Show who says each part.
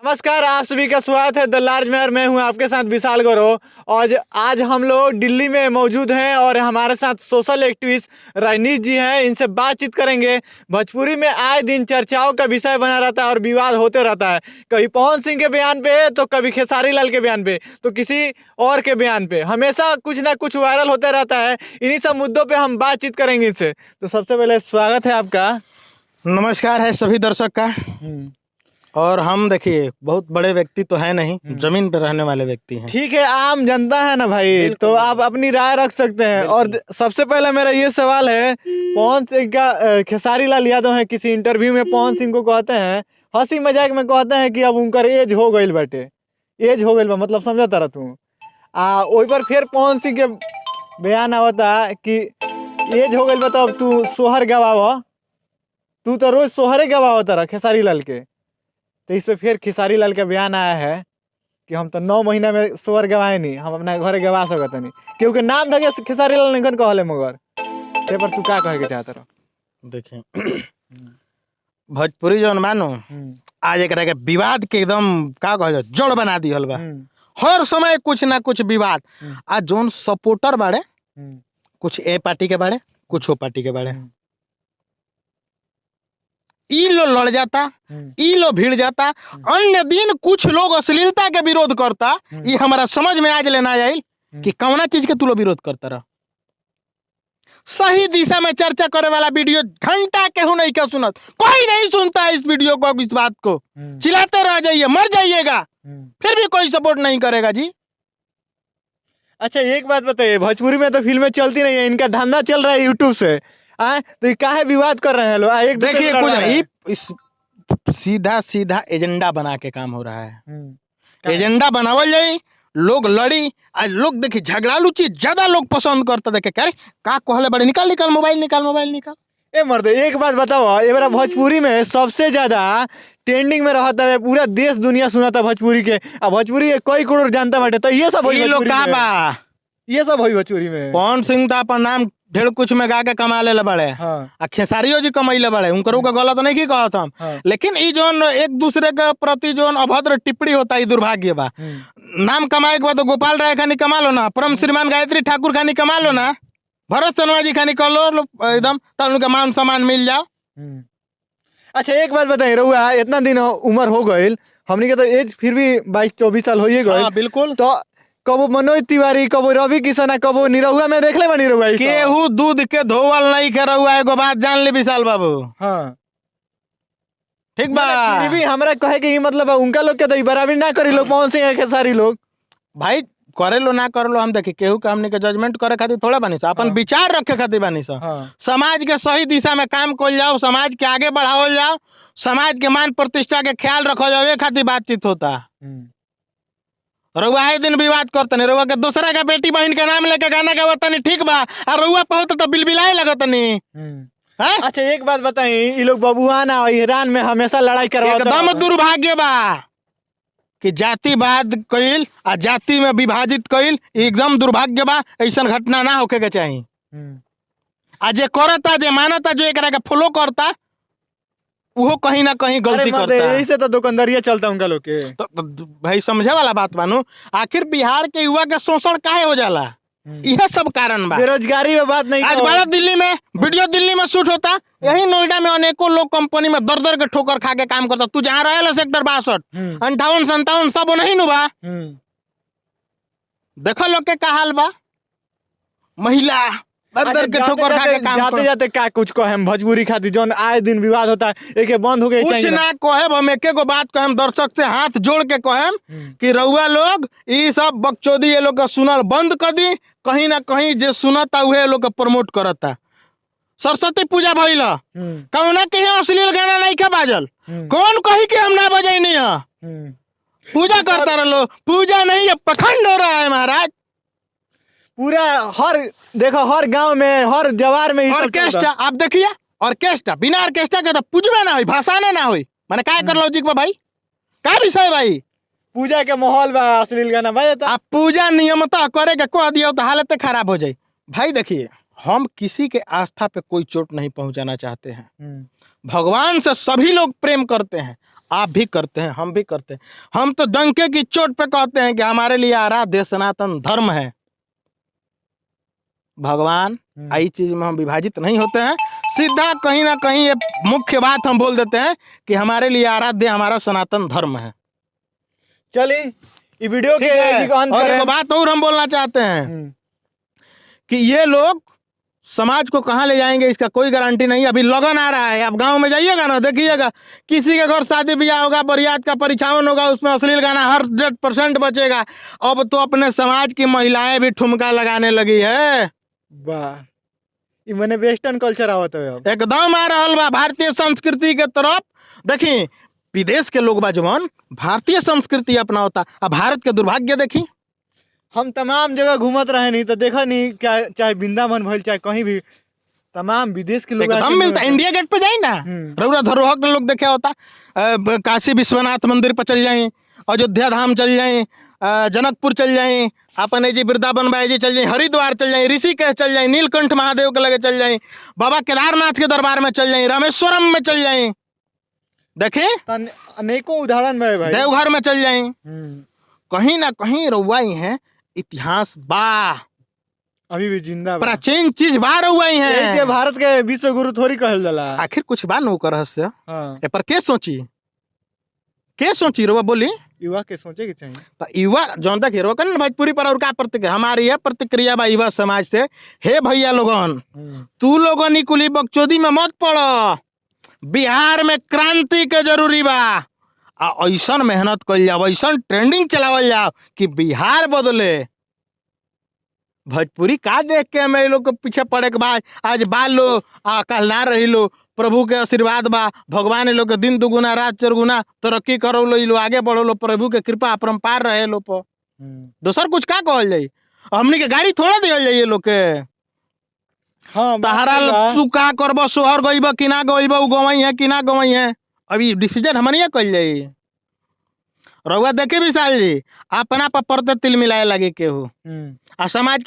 Speaker 1: नमस्कार, आप सभी का स्वागत है the large में और मैं हूं आपके साथ विशाल गौरव। और आज हम लोग दिल्ली में मौजूद हैं और हमारे साथ सोशल एक्टिविस्ट रजनीश जी हैं। इनसे बातचीत करेंगे। भोजपुरी में आए दिन चर्चाओं का विषय बना रहता है और विवाद होते रहता है, कभी पवन सिंह के बयान पे तो कभी खेसारी लाल के बयान पे तो किसी और के बयान पे, हमेशा कुछ ना कुछ वायरल होते रहता है। इन्हीं सब मुद्दों पर हम बातचीत करेंगे इनसे। तो सबसे पहले स्वागत है आपका।
Speaker 2: नमस्कार है सभी दर्शक का। और हम देखिए बहुत बड़े व्यक्ति तो है नहीं, जमीन पर रहने वाले व्यक्ति हैं।
Speaker 1: ठीक है, आम जनता है ना भाई, तो आप अपनी राय रख सकते हैं। और सबसे पहले मेरा ये सवाल है, पवन सिंह का खेसारी लाल यादव है, किसी इंटरव्यू में पवन सिंह को कहते हैं, हंसी मजाक में कहते हैं कि अब उनकर एज हो गई बाटे, एज हो गई बा, मतलब समझता रह तू। आ ओहि पर फिर पवन सिंह के बयान आवता कि एज हो गई बा तो अब तू सोहर गवाव, तू तो रोज सोहरे गवावता रह खेसारी लाल के। तो इस पे फिर खेसारी लाल का बयान आया है कि हम तो 9 महीना में सोहर गवाए नहीं, हम अपना घरे गवा सकत नहीं, क्योंकि नाम धके खेसारी लाल नहीं कहले। मगर ते पर तू का कहे के चाहत रह?
Speaker 2: देखिए भोजपुरी जौन मानो आज एकरा के विवाद के एकदम का कहल जाए जड़ बना दिहल बा। हर समय कुछ ना कुछ विवाद। आ जौन सपोर्टर बाड़े, कुछ ए पार्टी के बाड़े, कुछ ओ पार्टी के बाड़े, ई लो लड़ जाता, ई लो भीड़ जाता। अन्य दिन कुछ लोग अश्लीलता के विरोध करता। ये हमारा समझ में आज लेना आयल कि कौना चीज के तू लोग विरोध करता रह। सही दिशा में चर्चा करे वाला वीडियो घंटा केहू नहीं के सुनत, कोई नहीं सुनता है इस वीडियो को, इस बात को चिल्लाते रह जाइए, मर जाइएगा, फिर भी कोई सपोर्ट नहीं करेगा जी।
Speaker 1: अच्छा एक बात बताइए, भोजपुरी में तो फिल्में चलती नहीं है, इनका धंधा चल रहा है यूट्यूब से, आए तो ये काहे विवाद कर रहे हैं लोग? एक दूसरे
Speaker 2: देखिए
Speaker 1: से लड़
Speaker 2: कुछ
Speaker 1: रहे हैं।
Speaker 2: नहीं, इस सीधा सीधा एजेंडा बना के काम हो रहा है। एजेंडा बनावल जाई, लोग लड़ी। आज लोग देखिए झगड़ालू चीज ज्यादा लोग पसंद करता। देखे करे का कहले बड़े, निकाल निकाल मोबाइल, निकाल मोबाइल निकाल।
Speaker 1: ए मर्द एक बात बताओ, ए बार भोजपुरी में सबसे ज्यादा ट्रेंडिंग में रहता है, पूरा देश दुनिया सुनाता भोजपुरी के, आ भोजपुरी के कई करोड़ जानता बाटे, तो ये सब होई
Speaker 2: ई लोग
Speaker 1: भोजपुरी
Speaker 2: का
Speaker 1: में।
Speaker 2: बा,
Speaker 1: ये सब होई भोजपुरी में।
Speaker 2: पवन सिंह तो अपन नाम ढेर कुछ में गा के कमा ले बड़े।
Speaker 1: हाँ।
Speaker 2: आ खेसारियो जी कमैले बड़े, उनकरो के गलत नहीं की कहत हम।
Speaker 1: हाँ।
Speaker 2: लेकिन ई जोन एक दूसरे के प्रति जोन अभद्र टिप्पणी होता है, ई दुर्भाग्य बा। नाम कमाए के बाद तो गोपाल राय खानी कमा लो ना, परम श्रीमान गायत्री ठाकुर खानी कमा लो ना, भरत शर्मा जी खानी कर लो एकदम, तब उनका मान सम्मान मिल जाओ।
Speaker 1: अच्छा एक बात बताइए रउआ, इतना दिन उम्र हो गई, हमनी के तो एज फिर भी 22-24 साल हो गई।
Speaker 2: हाँ, बिल्कुल।
Speaker 1: तो कबो मनोज तिवारी, कबो रवि किशन, कबो निरहुआ में देख ले बनी रहुआ।
Speaker 2: केहू दूध के धोवल नहीं के रहुआ, एगो बात जान ले विशाल बाबू।
Speaker 1: हाँ
Speaker 2: ठीक बा।
Speaker 1: फिर भी हमरा कहे के ई मतलब है, उनका लोग के तो ई बराबरी ना करी लोग, पवन सिंह खेसारी लोग।
Speaker 2: भाई करे लो ना करे लो, हम देखी केहू के हमनी के जजमेंट करे खातिर थोड़ा बानी सा, अपन
Speaker 1: हाँ।
Speaker 2: विचार रखे खातिर बानी सा।
Speaker 1: हाँ।
Speaker 2: समाज के सही दिशा में काम कइल जाओ, समाज के आगे बढ़ावल जाओ, समाज के मान प्रतिष्ठा के ख्याल रखल जाओ, ये खातिर बातचीत होता। रउआ आए दिन विवाद करतनी, रउआ के दूसरा के बेटी बहन के नाम लेके गाना गावतनी, ठीक बा, आ रउआ पहुत तो बिलबिलाए लगतनी। हैं?
Speaker 1: अच्छा एक बात बताई, ई लोग बबुआना और ईरान में हमेशा लड़ाई करवाता
Speaker 2: एकदम दुर्भाग्य बा कि जातिवाद कइल आ जाति में विभाजित कइल, एकदम दुर्भाग्य बा। ऐसन घटना ना होखे के चाही। आ जे करता, जे मानता, जो एकरा के फॉलो करता, उहो कहीं ना कहीं गलती करता।
Speaker 1: यही से तो दुकानदारिया चलता उनका लोग के।
Speaker 2: तो भाई समझे वाला बात बानू, आखिर बिहार के युवा के शोषण काहे हो जाला, यह सब कारण बा।
Speaker 1: बेरोजगारी में बात नहीं
Speaker 2: आज
Speaker 1: कहो।
Speaker 2: भारत दिल्ली में वीडियो दिल्ली में शूट होता, यही नोएडा में अनेकों लोग कंपनी में दर दर के ठोकर खा के काम करता। तू जहाँ रहे सेक्टर 62, 58, 57 सब नहीं नु बा। देखो लोग के का हाल बा, महिला दर दर के ठोकर खा के काम
Speaker 1: जाते
Speaker 2: कर।
Speaker 1: जाते का कुछ कहे हम भोजपुरी खातिर जौन आए दिन विवाद होता है, एक बंद हो गए
Speaker 2: कुछ ना कहेब हम, एके गो बात कहेम, दर्शक से हाथ जोड़ के कहेम कि रउआ लोग ई सब बकचोदी ये लोग का सुनल बंद कर दी। कहीं ना कहीं जे सुनता उहे लोग के प्रमोट करता। सरस्वती पूजा भइल, कौना के अश्लील गाना नहीं के बाजल, कौन कही के हम ना बजैनी है, पूजा करता रहो, पूजा नहीं है पखंड हो रहा है महाराज।
Speaker 1: पूरा हर देखो हर गांव में हर जवार में ई सब
Speaker 2: ऑर्केस्ट्रा
Speaker 1: चलता।
Speaker 2: आप देखिए, ऑर्केस्ट्रा बिना ऑर्केस्ट्रा के तो पूजबे ना होई, भाषाने ना होई, माने का कर लॉजिक बा भाई, का विषय भाई?
Speaker 1: पूजा के माहौल बा अश्लील गाना बजता।
Speaker 2: आप पूजा नियमतः करे के कह दियो तो हालत खराब हो जाए भाई। देखिए हम किसी के आस्था पे कोई चोट नहीं पहुंचाना चाहते हैं। भगवान से सभी लोग प्रेम करते हैं, आप भी करते हैं, हम भी करते हैं। हम तो डंके की चोट पे कहते हैं कि हमारे लिए आराध्य सनातन धर्म है भगवान। आई चीज में हम विभाजित नहीं होते हैं। सीधा कहीं ना कहीं ये मुख्य बात हम बोल देते हैं कि हमारे लिए आराध्य हमारा सनातन धर्म है।
Speaker 1: चलिए, ई वीडियो के
Speaker 2: ठीक है?
Speaker 1: जी को अंत
Speaker 2: और
Speaker 1: करें।
Speaker 2: एक बात और हम बोलना चाहते हैं कि ये लोग समाज को कहाँ ले जाएंगे इसका कोई गारंटी नहीं। अभी लगन आ रहा है, आप गांव में जाइएगा ना, देखिएगा किसी के घर शादी ब्याह होगा, बरियात का परिछावन होगा, उसमें अश्लील गाना 100% बचेगा। अब तो अपने समाज की महिलाएं भी ठुमका लगाने लगी है।
Speaker 1: वाह, ई मने वेस्टर्न कल्चर आवत है अब।
Speaker 2: एकदम आ रहल बा भारतीय संस्कृति के तरफ। देखी विदेश के लोग बा जवन भारतीय संस्कृति अपनावता, आ भारत के दुर्भाग्य देखी।
Speaker 1: हम तमाम जगह घूमत रहे नहीं तो देखा नहीं क्या, चाहे वृंदावन भइल चाहे कहीं भी, तमाम विदेश के लोग आके
Speaker 2: एकदम मिलता।
Speaker 1: घूमत।
Speaker 2: इंडिया गेट पे जाई ना, रउरा धरोहर के लोग देखे होता। काशी विश्वनाथ मंदिर पर चल जाई, अयोध्या धाम चल जाई, जनकपुर चल जाई, अपन जी वृंदावन बाई जी चल जाई, हरिद्वार चल जाई, ऋषिकेश चल जाई, नीलकंठ महादेव के लगे चल जाई, बाबा केदारनाथ के दरबार में चल जाई, रामेश्वरम में चल जाई, देखे
Speaker 1: त अनेकों उदाहरण बा भाई।
Speaker 2: देवघर में चल जाई। कहीं ना कहीं रउआ ही है इतिहास बा,
Speaker 1: अभी भी जिंदा बा।
Speaker 2: प्राचीन चीज बा रउआ ही
Speaker 1: यही के
Speaker 2: है।
Speaker 1: भारत के विश्व गुरु थोड़ी कहल जाला।
Speaker 2: आखिर कुछ बा न ओकर रहस्य।
Speaker 1: हाँ।
Speaker 2: ए पर के सोची, के सोची रउआ बोली?
Speaker 1: युवा के सोचे के चाहिए।
Speaker 2: तो युवा जौन तक हेरो कन भोजपुरी पर और का प्रतिक्रिया हमारी यह प्रतिक्रिया बा युवा समाज से, हे भैया लोगन, तू लोगन ई कुली बकचोदी में मत पड़। बिहार में क्रांति के जरूरी बा, आ ऐसन मेहनत कइल जाओ, ऐसन ट्रेंडिंग चलावल जाओ कि बिहार बदले। भोजपुरी का देख के हमें लोग के पीछे पड़े के बाद आज बाल लो आ कल ना रही लो। प्रभु के आशीर्वाद बा, भगवान लोग के दिन दुगुना रात चरगुना तरक्की करो लो, इ लो आगे बढ़ो लो, प्रभु के कृपा अपरम्पार रहे लो पर। दोसर कुछ का कहल जाई? हमनी के गाड़ी थोड़ा दिहल जाई ये लोग के।
Speaker 1: हाँ, बात
Speaker 2: तहरा
Speaker 1: सही बा।
Speaker 2: तू का करब, सोहर गइब कि ना गइब, उ गवई है कि ना गवई है, अभी डिसीजन हमनिए कइल जाई। रउआ देखे विशाल जी, अपना पर परते तिल मिलाए लगे केहू आ समाज के